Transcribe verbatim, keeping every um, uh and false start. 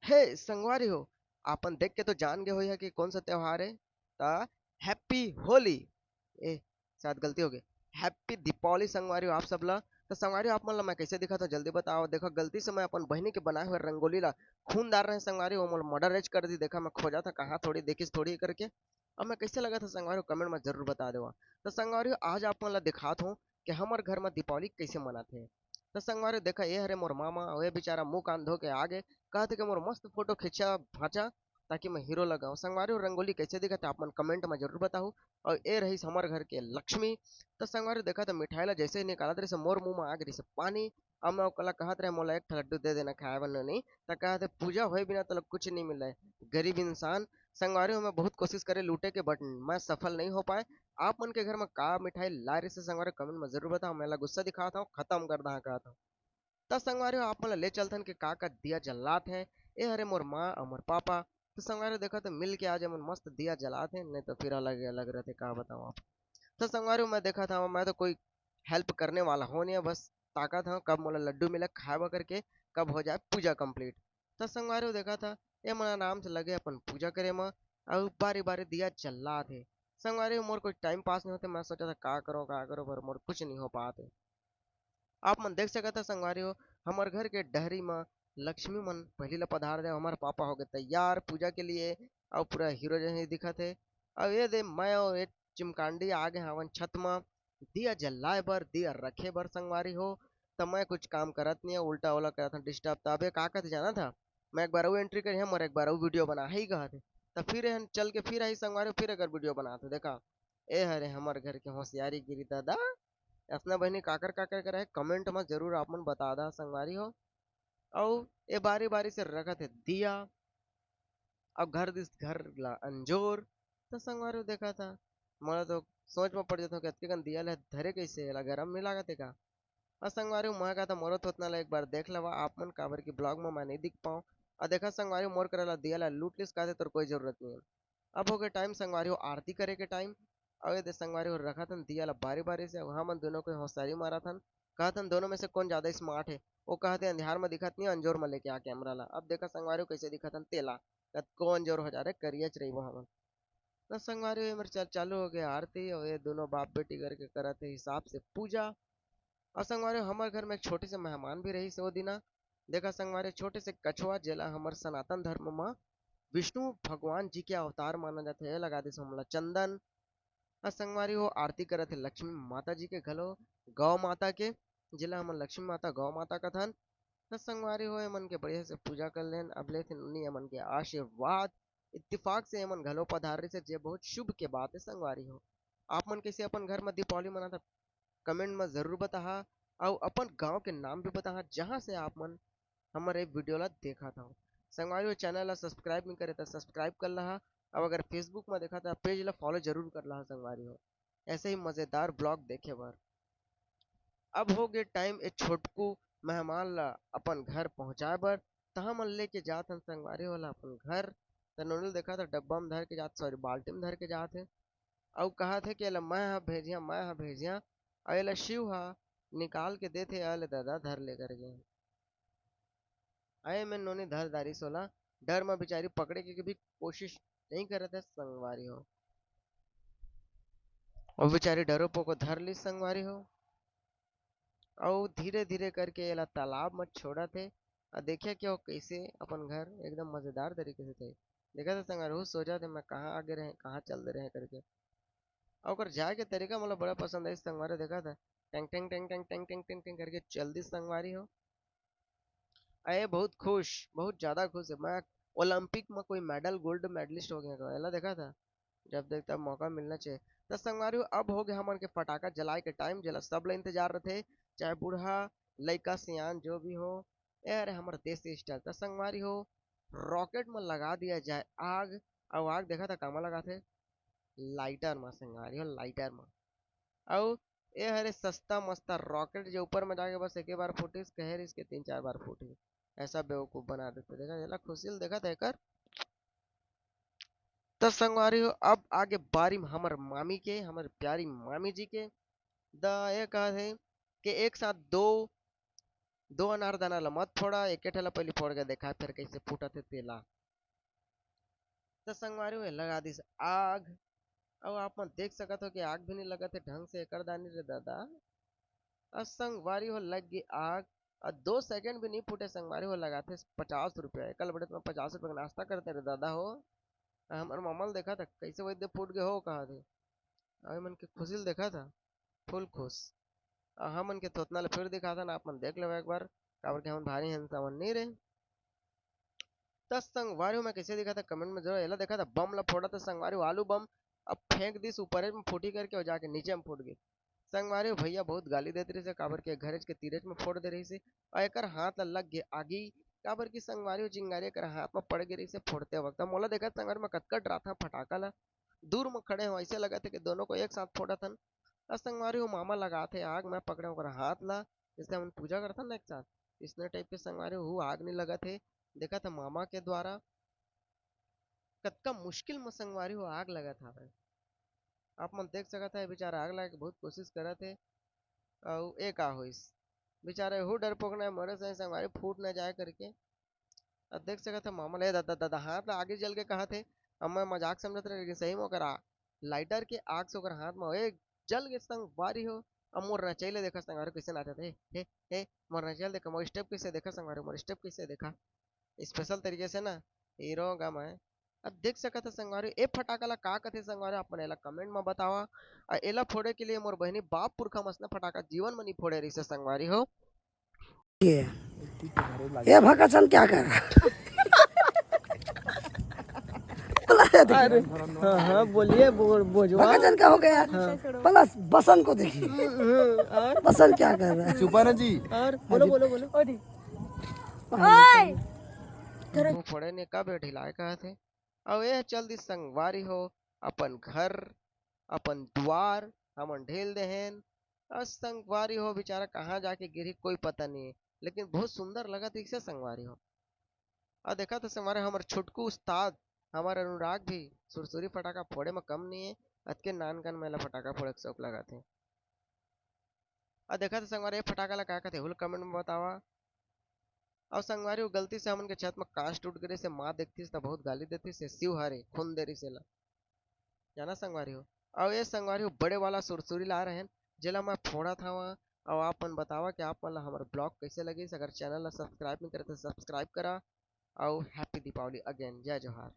हे संगवारी हो, आपन देख के तो जान गए होइहा कि कौन सा त्योहार है। त हैप्पी होली, ए, शायद गलती हो गई, हैप्पी दीपावली संगवारी हो आप सब ला। तो संगवारी हो, आप मन ला मैं कैसे दिखत हूँ, जल्दी बताओ। देखो, गलती से मैं अपन बहिनी के बनाए हुए रंगोली ला, खून डार रहे संगवारी हो, मोला मर्डर एज कर दी। देखा, मैं खोजा था कहाँ, थोड़ी देखिस थोड़ी करके। अब मैं कैसे लगा था संगवारी हो, कमेंट में जरूर बता देवा। तो संगवारी हो, आज आप मन ला दिखात हूँ कि हमर घर में दीपावली कैसे मनाथे। तो संगवारी हो, देखा, ये हरे मोर मामा, वे बेचारा मुंह कान धो के आ गए, कहते कि मोर मस्त फोटो खींचा भांचा, ताकि मैं हीरो लगाऊं। संगवारी हो, रंगोली कैसे दिखत है, आप मन कमेंट में जरूर बताओ। और ये रही हमर घर के लक्ष्मी। तो संगवारी हो, देखा, तो मिठाई ला जैसे ही निकालत रही, मोर मुंह में आ गई से पानी। अब मैं ओकला कहत रहे, "मोला एक ठो लड्डू दे देना खाए बर नोनी।" त कहत हे, "पूजा होए बिना तोला कुछ नहीं मिले, गरीब इंसान।" संगवारी हो, मैं बहुत कोशिश करे लूटे के, but मैं सफल नहीं हो पाए। आप मन के घर में का मिठाई ला रही से संगवारी, कमेंट में जरूर बताओ। मैं ला गुस्सा दिखात हूँ, खत्म कर दहा कहत हूँ। त संगवारी हो, आप मन ला ले चलथन के का का दिया जलात है। ए हरे मोर माँ और मोर पापा। तो संगवारी हो, देखा तो मिल के आज हमन मस्त दिया जलात है, नहीं तो फिर अलग अलग रहते, का बताऊँ आप। तो संगवारी हो, मैं देखा था, मैं तो कोई हेल्प करने वाला हो नहीं, बस ताकत हव कब मोला लड्डू मिले खाए बर करके, कब हो जाए पूजा कंप्लीट। त संगवारी हो, देखा था, ये मन आराम से लगे अपन पूजा करे म, अउ बारी बारी दिया जलात हे। संगवारी हो, मोर कोई टाइम पास नहीं होते, मैं सोचा था का करो का करो, पर मोर कुछ नहीं हो पाते। आप मन देख सकत ह संगवारी हो, हमर घर के डहरी म लक्ष्मी मन पहिली ल पधार दे। हमर पापा हो गए तैयार पूजा के लिए, अउ पूरा हीरो जैसे दिखत हे। अउ ये दे, मैं अउ ये चिमकांडी आ गए हवन छत म दिया जलाए बर, दिया रखे बर संगवारी हो। त मैं कुछ काम करत नहीं, उल्टा ओला करत हन डिस्टर्ब। त अबे का कहत जाना था, मैं एक बार अउ एंट्री करी हम और एक बार अउ वीडियो बना ही कहत हे। त फिर एहन चल के फिर आई संगवारी हो, फिर अगर वीडियो बनात हो। देखा, ए हरे हमर घर के होशियारी गिरी दादा। अपना बहिनी काकर काकर करे है, कमेंट में जरूर आप मन बता दा संगवारी हो। अउ ए बारी बारी से रखत हे दिया, अब घर दिस घर ला अंजोर। तो संगवारी हो, देखा था, मोला तो सोच में पड़ जाता हूँ कि अतके कन दिया ले धरे कैसे, एला गरम नहीं लागत हे का? और संगवारी हो, मैं कहता मोरो थोतना ला एक बार देख लेवा आप मन, काबर की ब्लॉग में मैं नहीं दिख पाऊँ। और देखा संगवारी हो, मोर करा ला दिया ला लूट लिस, कहते तोर कोई जरूरत नहीं है। अब हो गए टाइम संगवारी हो आरती करे के टाइम। अउ ये दे संगवारी हो रखत हन दिया ला बारी बारी से, अउ हमन दोनों को होशियारी मारत हन, कहत हन दोनों में से कौन ज्यादा स्मार्ट है। वो कहते अंधियार में दिखत नहीं, अंजोर में लेके आ कैमरा ला। अब देखा संगवारी हो कैसे दिखत हन तेला, कतको अंजोर हो जा रहे, करियच रही वो हमन। तो संगवारी हो, ये मेर चल चालू हो गया आरती, और ये दोनों बाप बेटी करके करत है हिसाब से पूजा। और संगवारी हो, हमर घर में एक छोटे से मेहमान भी रही से वो दिना। देखा संगवारी हो, छोटे से कछुआ, जेला हमर सनातन धर्म म विष्णु भगवान जी के अवतार माना जाथे, लगा दिस हमला चंदन। और संगवारी हो, आरती करत हे लक्ष्मी माता जी के घलो, गौ माता के, जेला हमन लक्ष्मी माता, गौ माता कथन। तो संगवारी हो, एमन के बढ़िया से पूजा कर लेन। अब लेथे नोनी एमन के आशीर्वाद। इत्तेफाक से एमन घलो पधार रहिस हे, जे बहुत शुभ के बात है संगवारी हो। आप मन कैसे अपन घर में दीपावली मनाथा, कमेंट में जरूर बताहा, अउ अपन गांव के नाम भी बताहा, जहां से आप मन हमर ये वीडियो ला देखा था। संगवारी हो, चैनल ला सब्सक्राइब नहीं करे तो सब्सक्राइब कर लहा, अब अगर फेसबुक में देखा था, पेज ला फॉलो जरूर कर लहा संगवारी हो, ऐसे ही मजेदार ब्लॉग देखे बर। अब हो गए टाइम ए छोटकू मेहमान ला अपन घर पहुंचाए बर, त हमन लेके जात हन संगवारी हो ला अपन घर। त नोनी ल देखा था डब्बा में धर के जात, सॉरी, बाल्टी में धर के जात हे, अउ कहा थे कि एला मैं ह भेजिया, मैं ह भेजिया, अउ एला शिव ह निकाल के देथे, अले दादा धर ले करके। अए में नोनी धर दारी सोला, डर म बिचारी पकड़े के भी कोशिश नहीं करत है संगवारी हो। वो बिचारी डरो पोको धर ली संगवारी हो, अउ धीरे धीरे करके एला तालाब म छोड़त हे। अउ देखिए कि वो कैसे अपन घर एकदम मजेदार तरीके से थे। देखा था संगवारी हो, सोचा थे मैं कहाँ आगे रहे, कहाँ चल दे रहे करके। अउ ओकर जाए के तरीका मोला बड़ा पसंद आइस संगवारी, देखा था tang tang tang tang tang tang tang tang करके चल दिस संगवारी हो। अरे बहुत खुश, बहुत ज्यादा खुश है मैं। ओलंपिक में कोई मेडल, गोल्ड मेडलिस्ट हो गया, एला देखा था, जब देख तब मौका मिलना चाहिए। त संगवारी हो, अब हो गया हमन के फटाका जलाए के टाइम, जेला सब ला इंतजार रथे, चाहे बूढ़ा, लइका, सियान, जो भी हो। ए अरे हमर देसी स्टाइल। त संगवारी हो, रॉकेट में लगा दिया जाए आग। अउ आग देखा था कामा लगा थे, लाइटर में संगवारी हो, लाइटर में। अउ ए हरे सस्ता मस्ता रॉकेट, जो ऊपर में जाके बस एक ही बार फूटिस, कहे रिस के तीन चार बार फूटिस, ऐसा बेवकूफ बना देते। देखा, जेला खुशी ल देखा था एकर। त संगवारी हो, अब आगे बारी हमर मामी के, हमर प्यारी मामी जी के। द ये कहा थे कि एक साथ दो दो अनारदाना ला मत फोड़ा, एके ठा ला पहिली फोड़ के देखा, फेर कइसे फूटत हे तेला। त संगवारी हो, लगा दिस आग। अउ आप मन देख सकत हो कि आग भी नहीं लगत हे ढंग से एकर दानी रे दादा। अउ संगवारी हो, लग गे आग। अउ दो सेकंड भी नहीं फूटे संगवारी हो, लगाथे पचास रुपया। एकर बड़े तो मैं पचास रुपया के नाश्ता करते रे दादा हो। हमर मामा ल देखा था, कैसे वैद्य फूट गए हो कहा थे। अउ मन के खुशी ल देखा था, फुल खुश। अउ हमन के थोतना ल फिर दिखा था ना, आप मन देख लेवा एक बार, काबर के हमन भारी हंसा मन नहीं रहे। त संगवारी हो, मैं कैसे दिखा था कमेंट में जरूर। एला देखा था बम ला फोड़ा था संगवारी हो, आलू बम। अब फेंक दिस ऊपर में फूटी करके, और जाके नीचे में फूट गई। संगवारी हो, भैया बहुत गाली देत रहिस हे, काबर के घरेच के तीरेच में फोड़ दे रहिस हे, और एकर हाथ ला लग गे आगी, काबर की संगवारी हो, चिंगारी एकर हाथ में पड़ गे रहिस हे फोड़ते वक्त। अब मोला देखत संगवारी, मैं कतका डरात हंव फटाका ला, दूर में खड़े हंव, ऐसे लगत हे कि दोनों को एक साथ फोड़त हन। त संगवारी हो, मामा लगात हे आग, मैं पकड़े ओकर हाथ ला, जैसे हमन पूजा करथन ना एक साथ, इसने टाइप के संगवारी हो, आग नहीं लगत हे। देखत हे मामा के द्वारा कतका मुश्किल म संगवारी हो आग लगत हवय। आप मन देख सकत हव, बेचारा आग लगा के बहुत कोशिश करत हे। अउ ए का होइस, बेचारा एहू डरपोक ना मरे सही संगवारी फूट ना जाए करके। अब देख सकत हव मामा ले, दादा, दादा, हाथ ला आगे जल के कहत हे। अब मैं मजाक समझत रहे, लेकिन सही में ओकर आ-, लाइटर के आग से ओकर हाथ में, ए, जल के संगवारी हो। अब मोर नचई ले देखा संगवारी कैसे नाचत हे, हे, हे, मोर नचई ले देखा, मोर स्टेप कैसे देखा संगवारी, मोर स्टेप कैसे देखा। स्पेशल तरीके से ना हीरो गा मैं। अब देख सकत ह संगवारी, ए फटाका ला का कथे संगवारी, अपन एला कमेंट में बतावा। अउ एला फोड़े के लिए मोर बहिनी बाप पुरखा मसना फटाका जीवन में नहीं फोड़े रहिसे संगवारी हो। ये, ये भकाचंद क्या कर रहा है? अरे, हाँ, हाँ, बोलिए, बोल, बोझवा। भकाचंद का हो गया? हाँ। प्लस बसंत को देखिए। हम्म, हम्म, और? बसंत क्या कर रहा है? छुपा ना जी। और बोलो, बोलो, बोलो। ओए! मुंह फोड़े ने कब ढिलाए कहा थे? अउ ए चल दी संगवारी हो, अपन घर, अपन द्वार हमन ढेल देहेन। अउ संगवारी हो, बेचारा कहाँ जाके गिरही, कोई पता नहीं है, लेकिन बहुत सुंदर लगत हे संगवारी हो। अउ देखा तो संगवारी, हमर छोटकू उस्ताद, हमर अनुराग भी सुरसुरी फटाका फोड़े में कम नहीं है, अतके नान कन मेला फटाका फोड़े के शौक लगत हे। अउ देखा तो संगवारी, ये फटाका ला का कथे, हुल कमेंट में बतावा। अउ संगवारी हो, गलती से हमन के छत में कांच टूट गे रहिस हे, माँ देखतिस त बहुत गाली देतिस हे, शिव हरे खून दे रहिस हे ला, जाना संगवारी हो। अउ ये संगवारी हो, बड़े वाला सुरसुरी ला रहेन, जेला मैं फोड़त हवा। अउ आप मन बतावा कि आप मन ला हमर ब्लॉग कैसे लगिस। अगर चैनल ला सब्सक्राइब नहीं करे तो सब्सक्राइब करा। अउ हैप्पी दीपावली अगेन, जय जोहार।